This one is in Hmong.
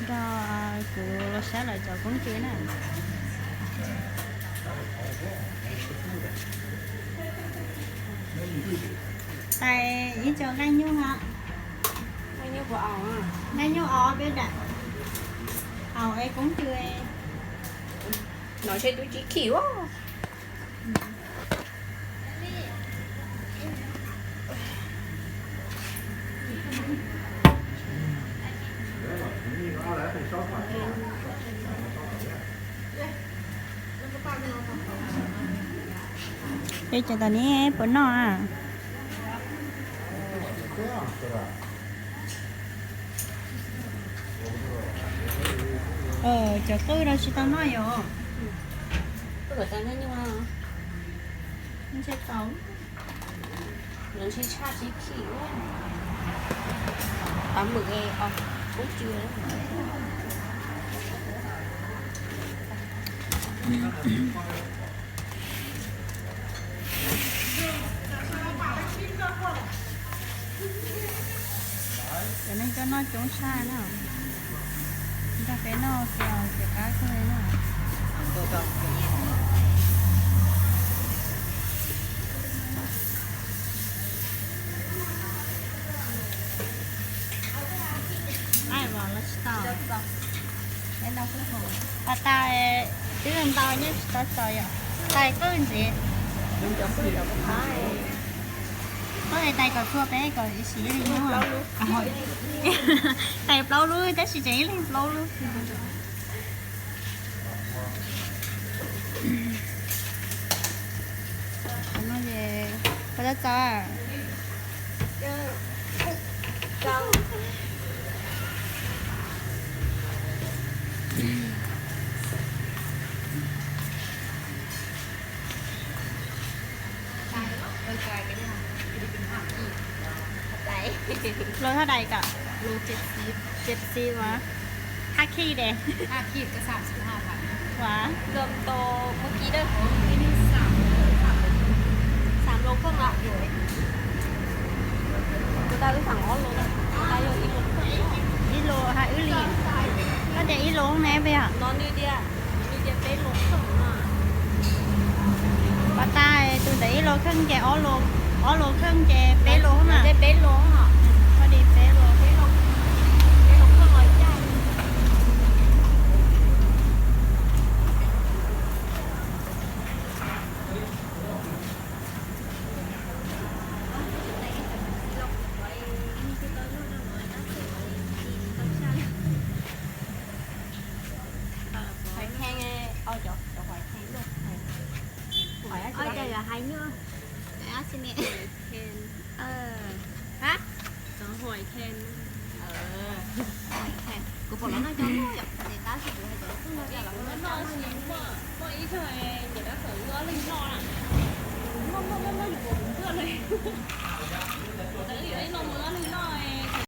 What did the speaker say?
Coj kuv los saib lawv cov koob tsw na. Tais ib co nqaij nyuj ha. Nqaij nyuj os peb dam. Haus es koob tsw. No seb twb tsis khim ua. Peb cov tam ne puas noj a? Cov qwj no tsis tau noj yom? Ntshe tau. Ntshe tshaj tsis khim. Pab mws os, koob tsw. Cov neeg tuaj noj coob tshaj na. Nrog peb noj kiag ces qab kawg li na. Aib, los tsis tau. Pas tas twb ntau nyob tsis tau txaus yom. Tais qwj ntxiv. Koj tais kom txhua peb kom siv ib leeg lub. Tais plaub lub tab sis tseem ib leeg plaub lub. Koj txawj txawj. Lô thaj dais kom? Lô txhiab mas. Hab khij de? Hab khij ko xaam sib hab phav. Ua, rwm tau mus kis dawb, xaam lô kheej los. Tus tas wb xaam ob lô, tus tas yog ib lô kheej. Ib lô hab wb li. Koj tias ib lô ne peb yog? No nws tias, nws tias peb lô kheej no. Pas tas tus ntawd ib lô kheej ces ob lô, ob lô kheej ces peb lô na. Peb lô. Koj di peb lô. Peb lô kheej los caij. Hoais khee, cov hoais khee luaj. Hoais dab tsi ne? Hab? Cov hoais khee. Kuv pom lawv noj cov tuaj yom, ces tab sis kuv hais cov tuaj no cas lawv noj cov no. Muaj ib tug ces dab tawm wb ob leeg noj na. Muaj, muaj, muaj, muaj yus pom kuv ntuaj ne. Kuv tas wb yuav ib loo mus ob leeg noj,